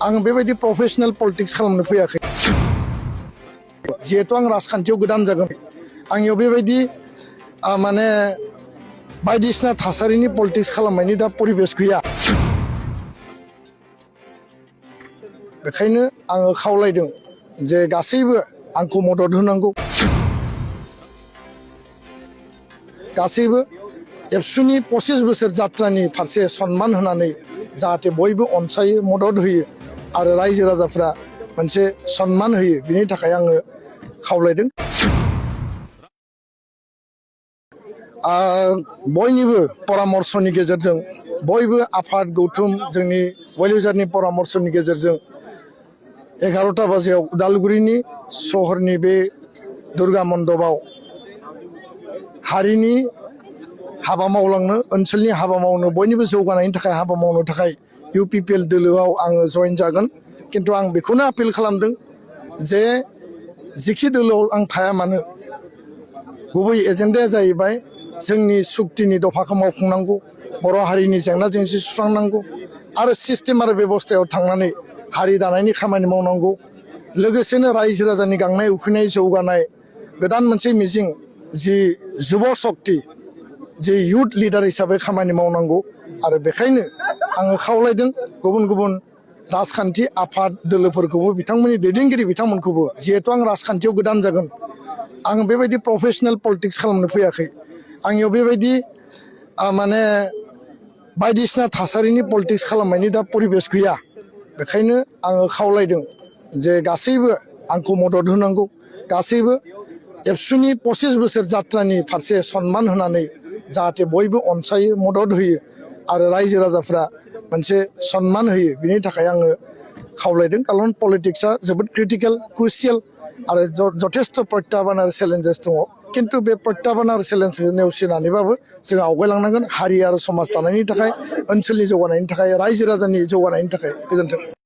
आं बेबायदि professional politics खालामनो फैयाखै जिहेतु आं राजखान्थियाव गोदान जागोन आंनियाव बेबायदि माने बायदिसिना थासारिनि पलिटिक्स खालामनायनि दा परिबेस गैया बेखायनो आङो खावलायदों जे गासैबो आंखौ मदद होनांगौ गासैबो एबसुनि 25 बोसोर जात्रानि फारसे सन्मान होनानै जाहाथे बयबो अनसायो मदद होयो आरो रायजो राजाफ्रा मोनसे सन्मान होयो बिनि थाखाय आङो खावलायदों बयनिबो परामर्शनि गेजेरजों बयबो आफाद गौथुम जोंनि वेलविजारनि परामर्शनि गेजेरजों 11टा बाजियाव उदालगुरिनि सहरनि बे दुर्गा मण्डपाव हारिनि हाबा मावलांनो ओनसोलनि हाबा मावनो बयनिबो जौगानायनि थाखाय हाबा मावनो थाखाय UPPL दोलोआव आङो जइन जागोन किन्तु आं बेखौनो आपिल खालामदों जे जिखि दोलोआव आं थाया मानो गुबै एजेन्डाया जाहैबाय जोंनि सुक्तिनि दफाखौ मावफुंनांगौ बर' हारिनि जेंना जेंसि सुस्रांनांगौ आरो सिस्टेम आरो बेबस्थायाव थांनानै हारि दानायनि खामानि मावनांगौ लोगोसेनो रायजो राजानि गांनाय उखैनाय जौगानाय गोदान मोनसे मिजिं जि जुब शक्ति जि युथ लिडार हिसाबै खामानि मावनांगौ आरो बेखायनो आङो खावलायदों गुबुन गुबुन राजखान्थि आफाद दोलोफोरखौबो बिथांमोननि दैदेनगिरि बिथांमोनखौबो जिहेतु आं राजखान्थियाव गोदान जागोन आं बेबायदि प्रफेशनेल पलिटिक्स खालामनो फैयाखै आंनियाव बेबायदि माने बायदिसिना थासारिनि पलिटिक्स खालामनायनि दा परिबेस गैया बेखायनो आङो खावलायदों जे गासैबो आंखौ मदद होनांगौ गासैबो एबसुनि 25 बोसोर जात्रानि फारसे सन्मान होनानै जाहाथे बयबो अनसायो मदद होयो आरो रायजो राजाफ्रा मोनसे सन्मान होयो बिनि थाखाय आङो खावलायदों खारन पलिटिक्सआ जोबोद क्रिटिकेल क्रुसियेल आरो जथेस्थ प्रत्याह्बान आरो चेलेन्जेस दङ किन्तु बे प्रत्याह्बान आरो चेलेन्जखौ नेवसिनानैबाबो जों आवगायलांनांगोन हारि आरो समाज दानायनि थाखाय ओनसोलनि जौगानायनि थाखाय रायजो राजानि जौगानायनि थाखाय गोजोन्थों